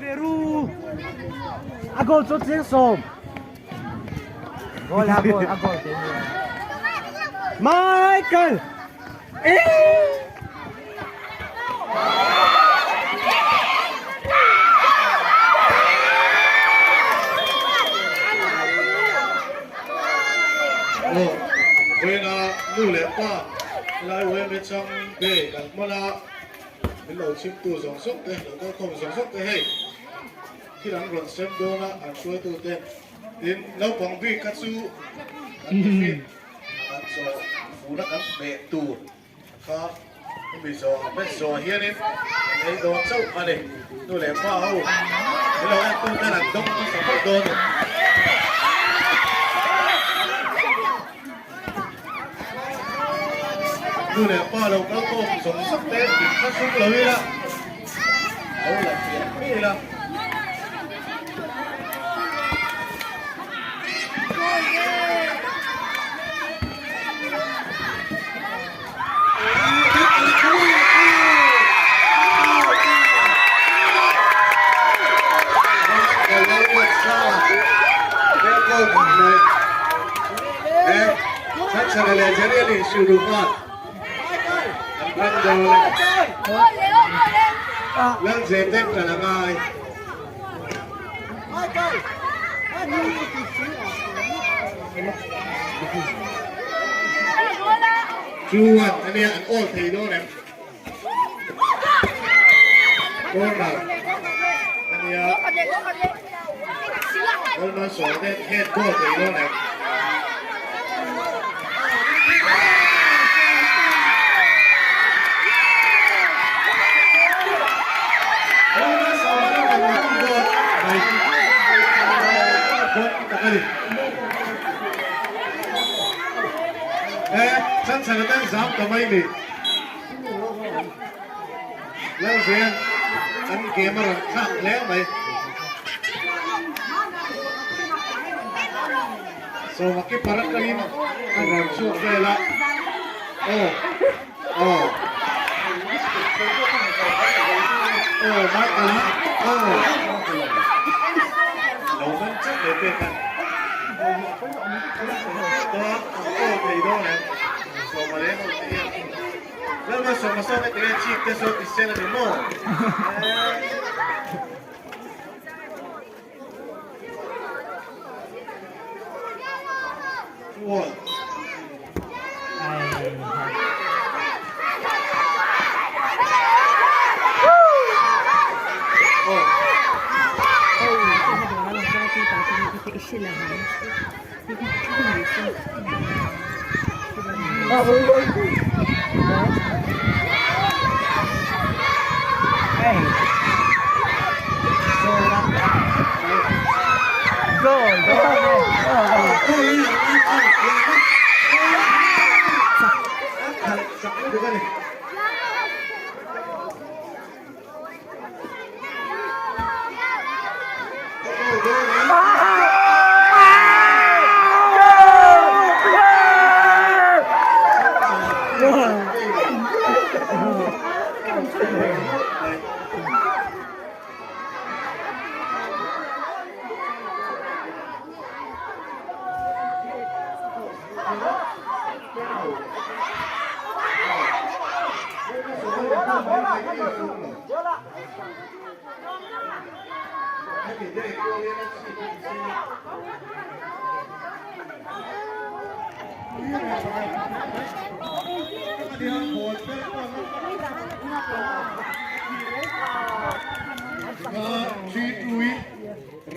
Peru. A goal chu chiang sawm. Goal a goal a goal te ni. Michael. Eh! Aw, vawiina nu leh pa helai uaime chang ve kan hman a, min lo chhimtu zawng zawng te, lo kalkhawm zawng zawng te hei thil an rawn sem dawn a, an hruaitu te tin naupang bik kha chu kan tiffin kan chaw funa kan hmeh tur kha hemi zawh ah hmet zawh ah hianin an ei dawn chauh a ni. Nu leh pa ho min lo en tu ten an dawng hmasa phawt dawn a ni. Nu leh pa lo kal tawk zawng zawng te in kha sum lo ila, lo la fiah mai ila. Chuan ania an awl thei dawn em? Corner ania Goalman sawi te head goal thei dawn em? Goalman sawi te rawn goal mai goal tak a ni. E, Chhanchhana ten zam ta mai ni. Lalzen an game a rawn thlak hle mai. Sawma keeper atangin a rawn chhuak vel a. Aw, aw. Aw, Michael a, aw. Lo man chauh leh pek a.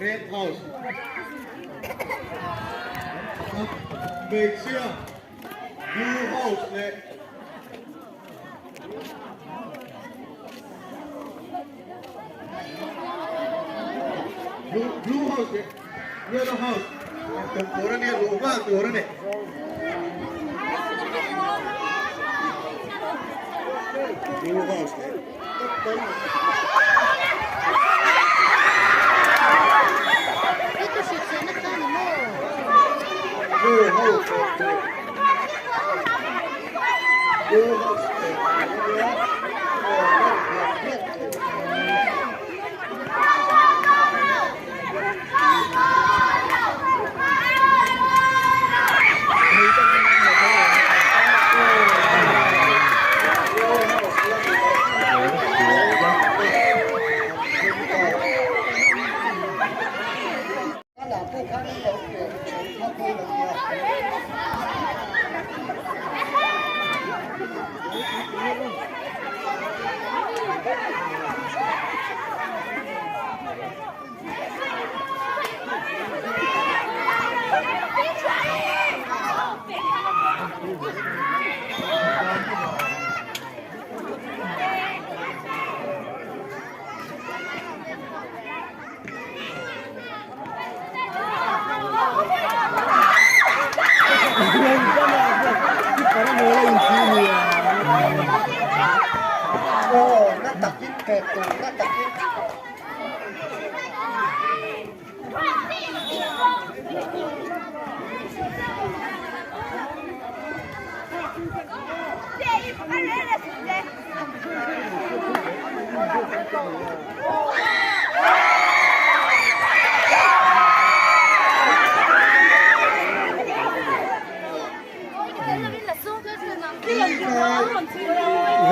Red House Hmeichhia Blue House leh Blue House leh Yellow House tum tur a nia luh nghal tur a ni. Blue House leh Blue House leh Blue House leh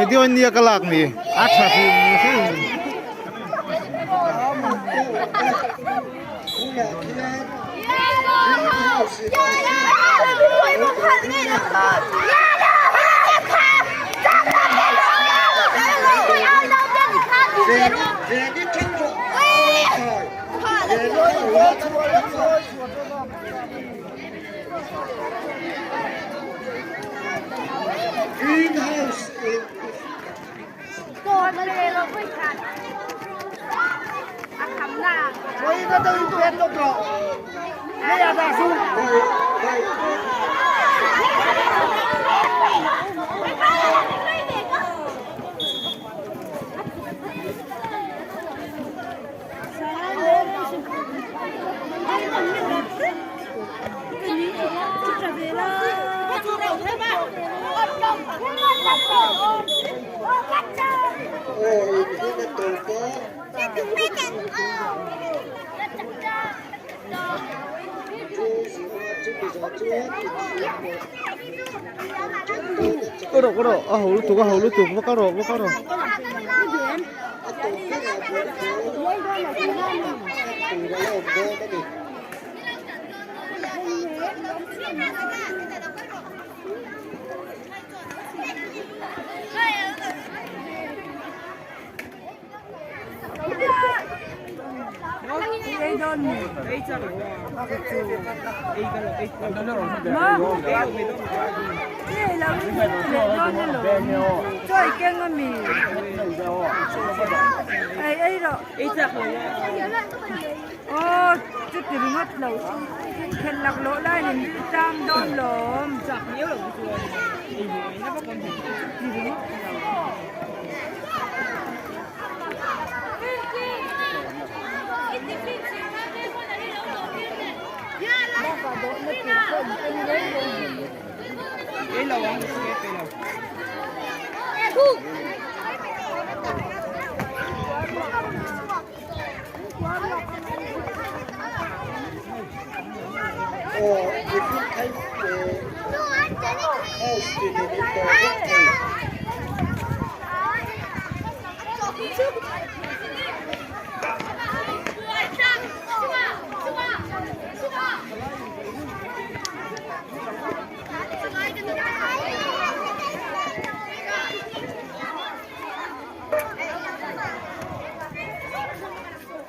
Video nia ka lak ni a tha hrim hrim. Có rồi, có rồi, a ho lutuk, a ho lutuk, va kal rawh, va kal rawh.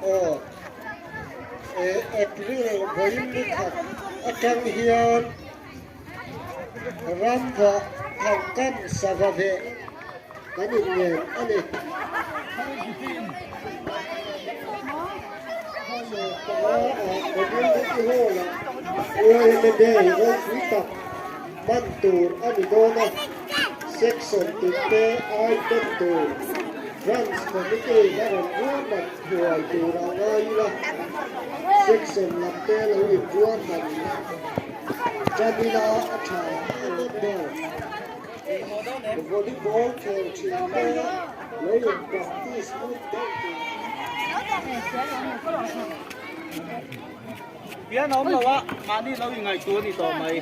Aw, April vawiin ni khat atang hian ramvah thangkam sava veh kan inngen a ni. Community Hall-ah YMA Day ropui tak hman tur a ni dawn a, Section tinte item tur Branch Committee a rawn ruahman thuai tur a ngai ila, Section lam te lo inruahman tan ila a tha a ngawt ber. Volleyball khel thin te lo in practice ngun deuh tur. Pian a awm lo a, mahni lo ingaihtuah a ni tawh mai.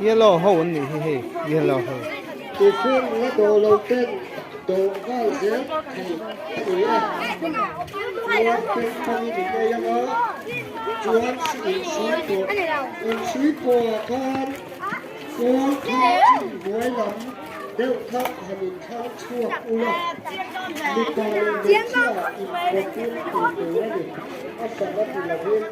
Yellow ho an nih hi hei, yellow ho. Tiffin la dawh lo ten. Dawh nghal zel theih a ni a, chuan pengpangin in ei ang a, chuan inhrui pawh inhrui pawhah khan kawl kha chin hnuai lam deuh kha han inthlang chhuak ula, mipa leh hmeichhia inkawpin tih tur a ni, a hran a ti lovin.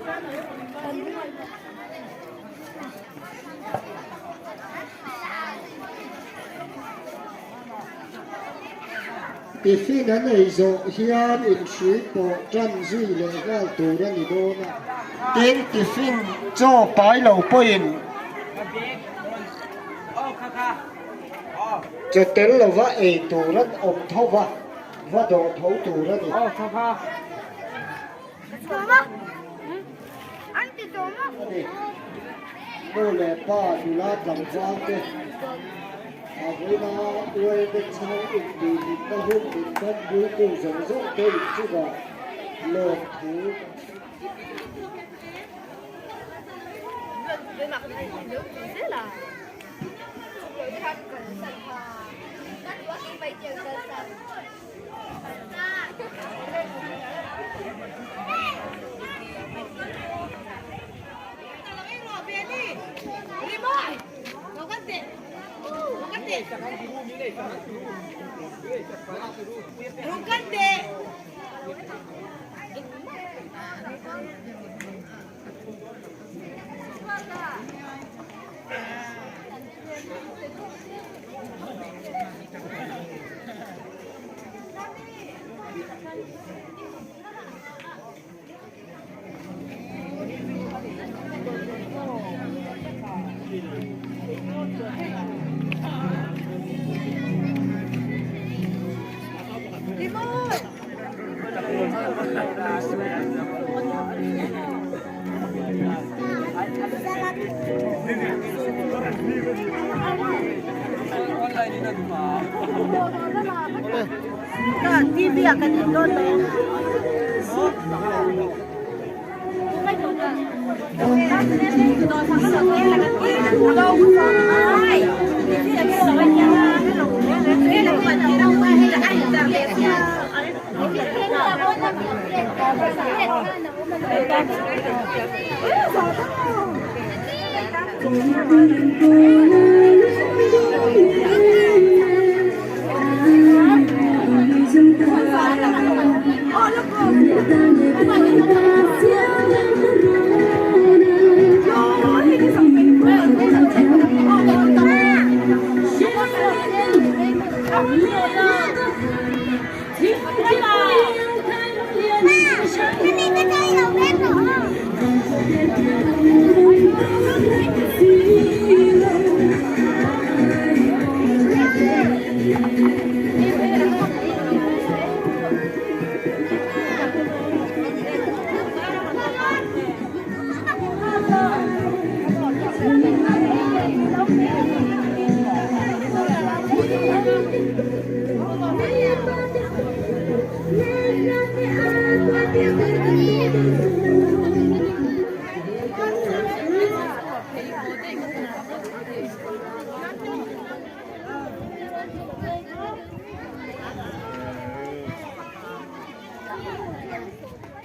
Tiffin an ei zawh hian inhrui pawh tan zui leh nghal tur a ni dawn a. Tin, tiffin chaw pai lo pawhin chaw tel lova ei tur an awm tho va, va dawh tho tur a ni. Nu leh pa nula tlangval te a vawiina uaime chhang intihhlimna hun min hmanpuitu zawng zawng te inchungah lawmthu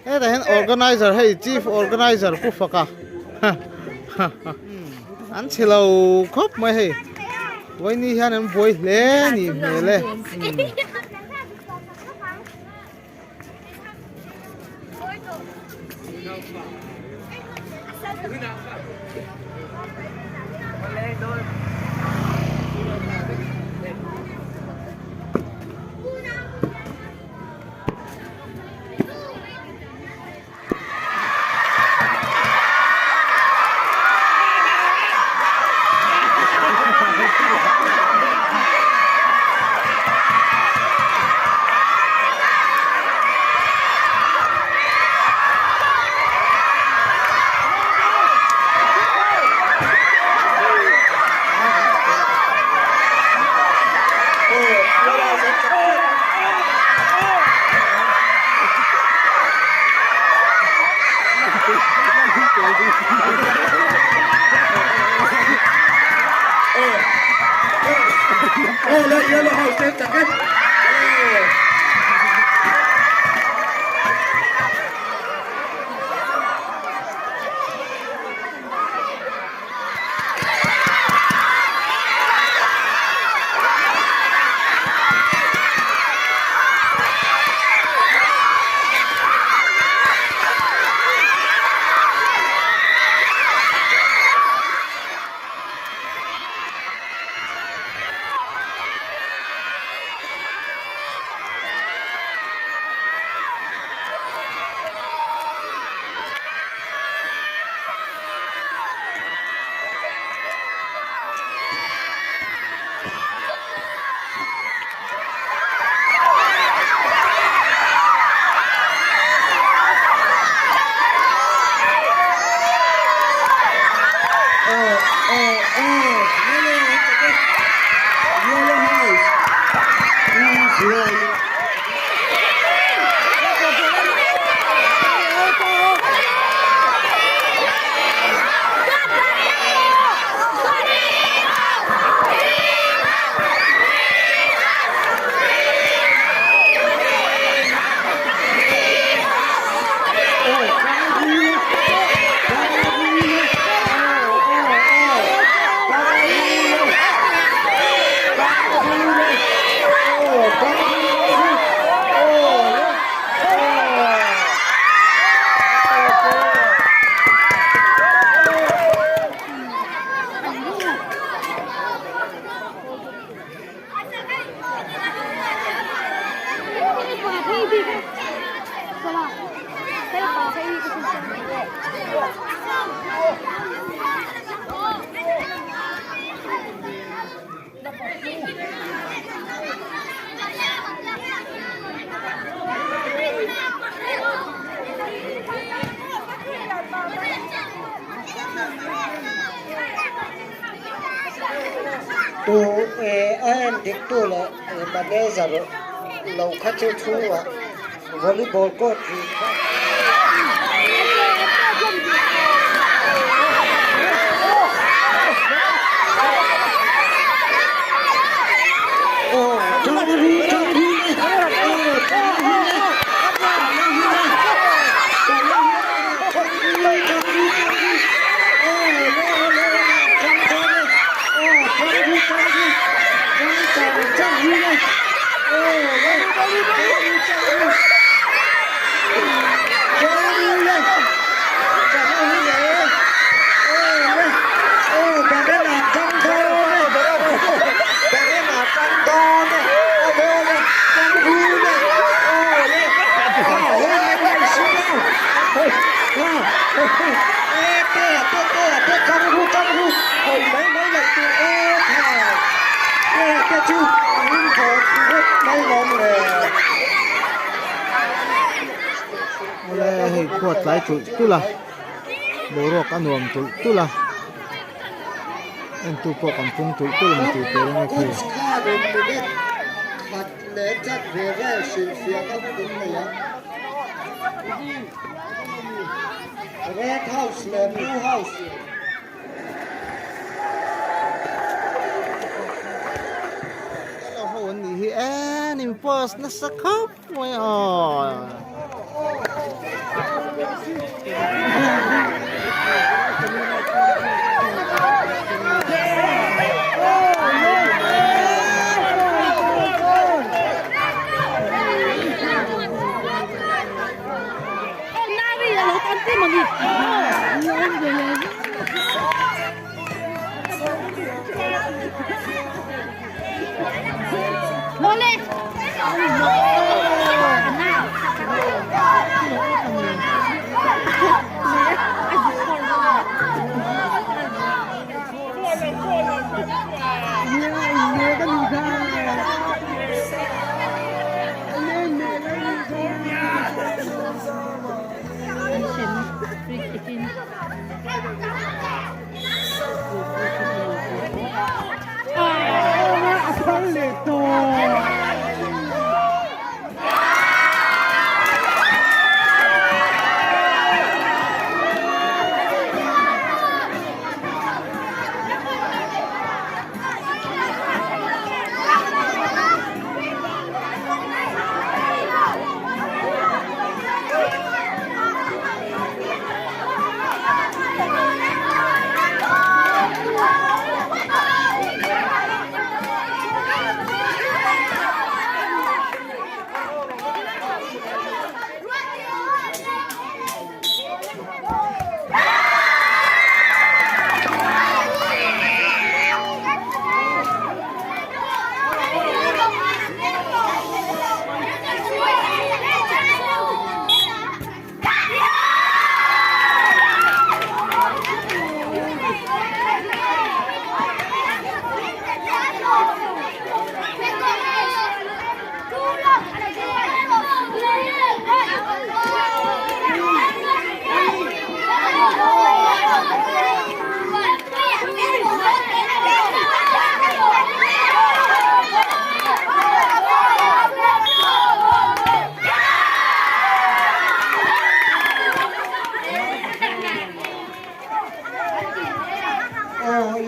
Hetah hian organizer hei chief organizer pu faka an chhe lo khawp mai hei vawiini hian an buai hle a nih hmel e. Tu a en dik tu leh manager lo kha chu chhungah volleyball court ri kha. Awle hei khua tlai tulh tulh a boruak a nuam tulh tulh a entu pawh kan pung tulh tulh ang tih tur a ni khi. Red house leh blue house. Hello ho an nih hi en in post nasa khawp mai aw.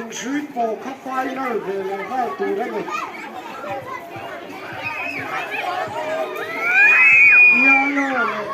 Inhrui pawh kha final ve leh nghal tur a ni. Yellow leh.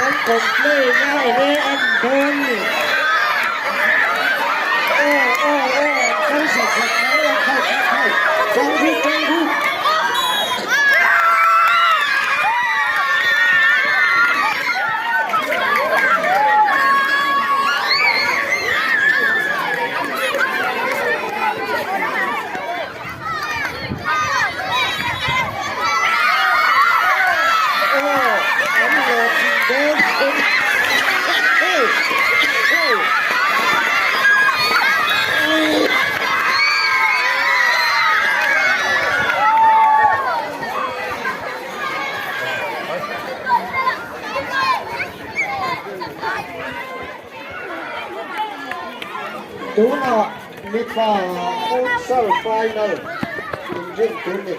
An complain a enge an dawn ni. Aw aw aw an kal zat zat mai a khai khai khai tang ru tang ru. Tunah mipa futsal final inrin tur ni.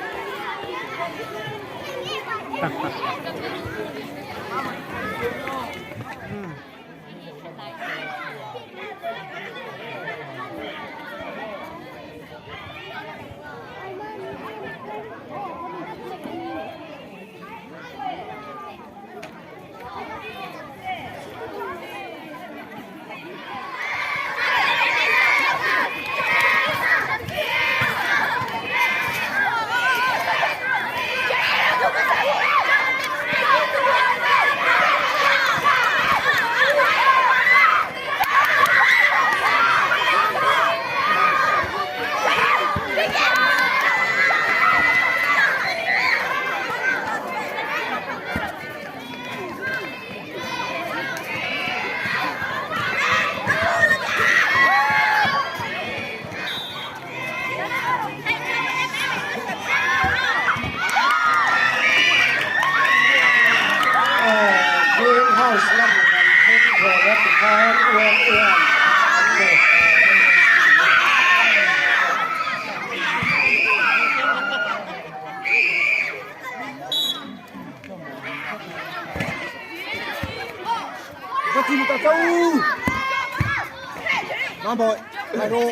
Green house lamin an then khawn a tikhan uam uam an ni. Ka chim ta chau. Nam bội, hai rô.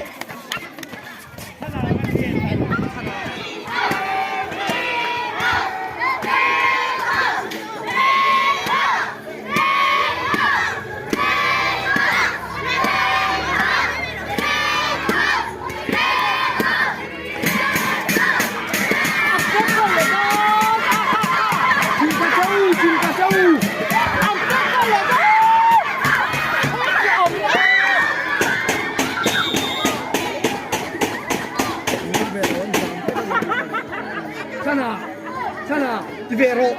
Ti ve rawh.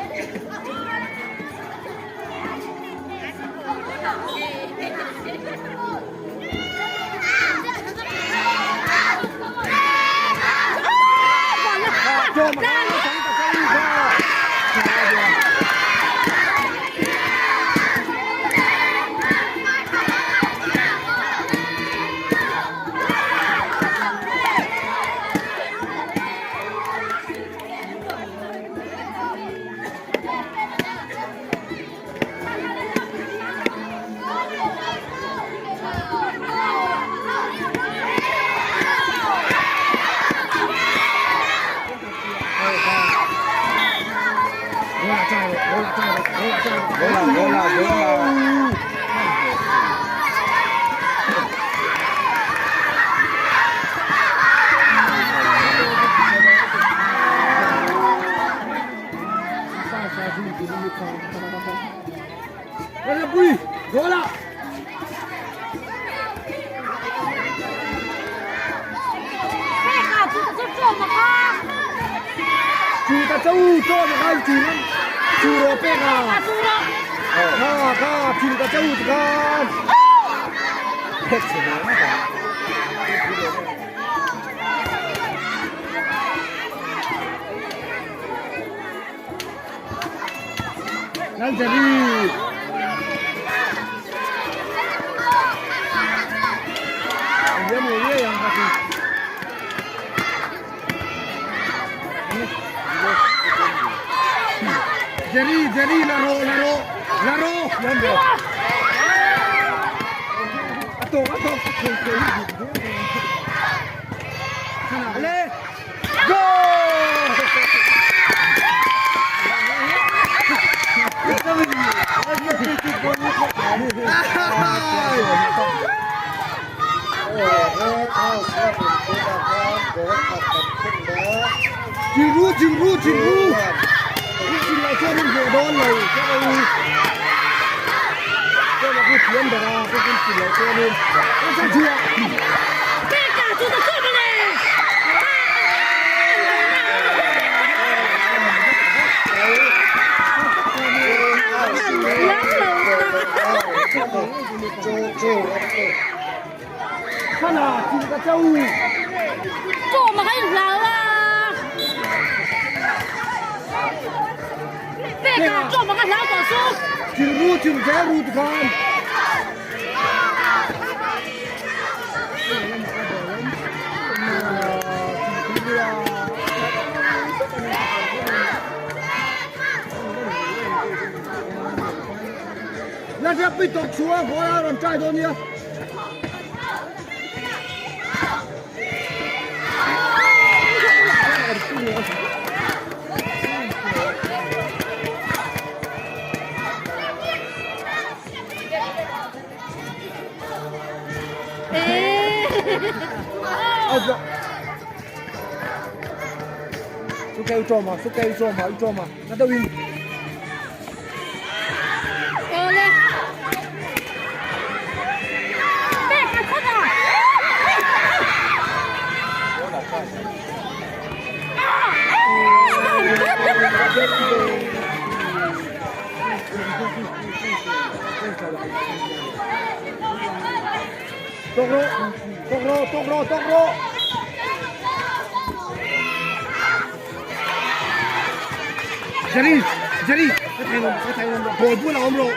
Jerry, Jerry, laro, laro, laro. Atok, atok. Ale. Go! Chim ru, chim ru, chim ru. Chim lại cho mình hiểu đón này, cho mình. Cho nó cứ chiếm được à, cứ chim lại cho mình. Nó sẽ chịu. 做嘛还老啊？别个做嘛个老读书。 Chim ru, chim ru, ru kan. 那这被毒出啊！我要让再多呢。啊！苏盖做嘛，苏盖做嘛，做嘛，那都晕。Tokro, tokro, tokro, tokro. Jerry, Jerry, cái thằng rồi bữa nào ông rồi.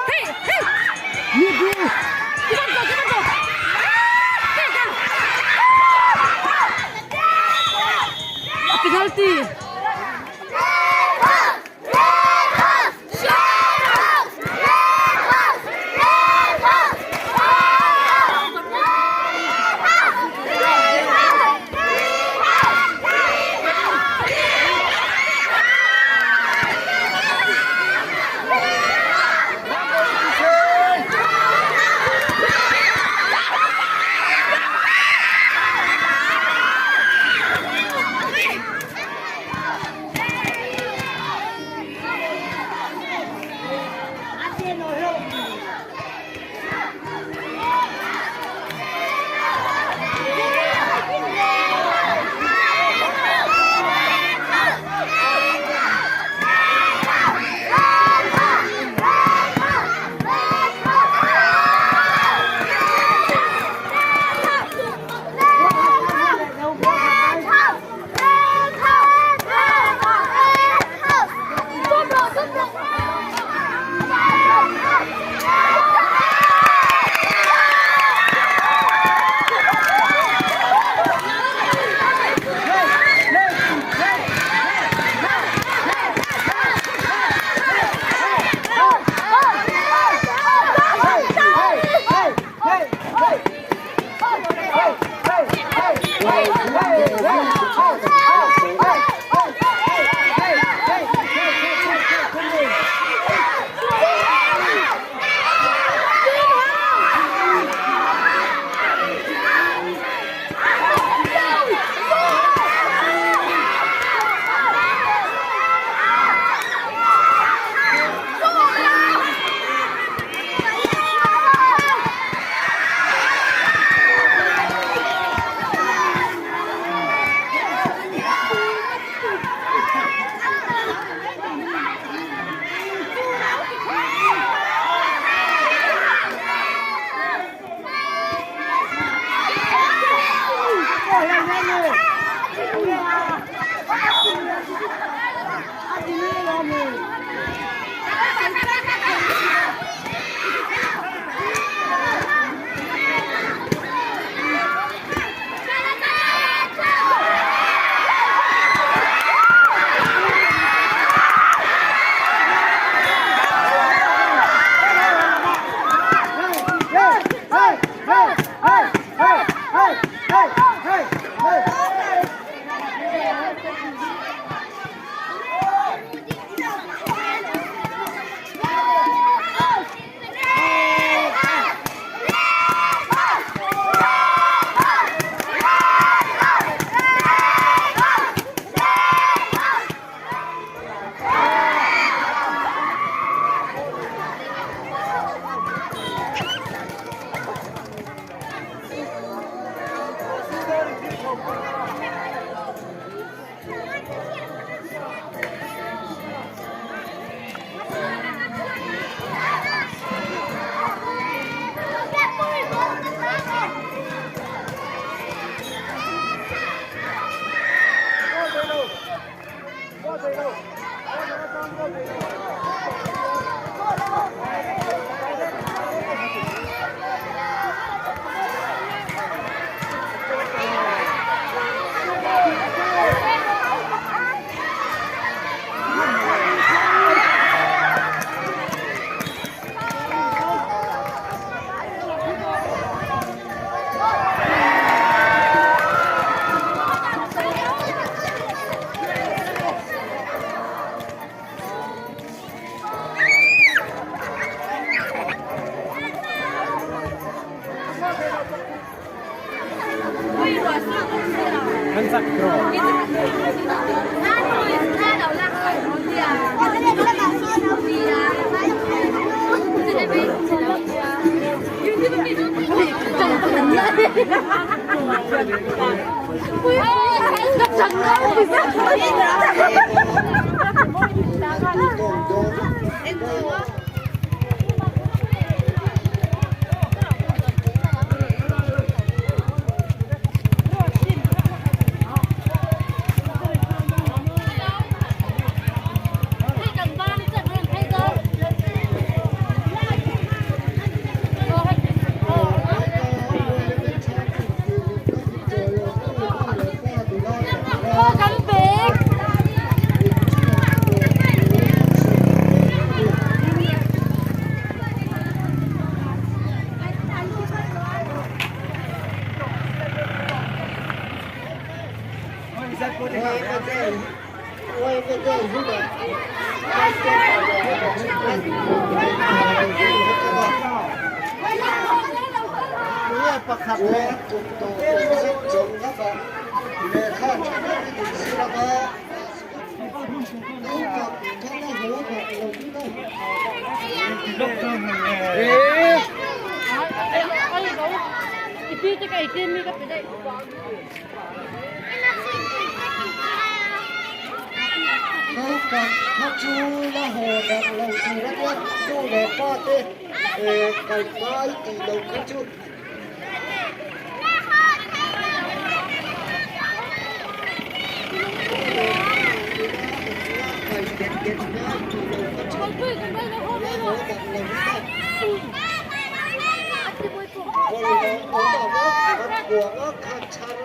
嘿嘿，你不，这边走，这边走。Penalty. Naupang kha chu la haw darh lo tur a nia, nu leh pa te kal ngai tih loh kha chu. Bawlhhlawh awm a va kan khuang a khan chhar.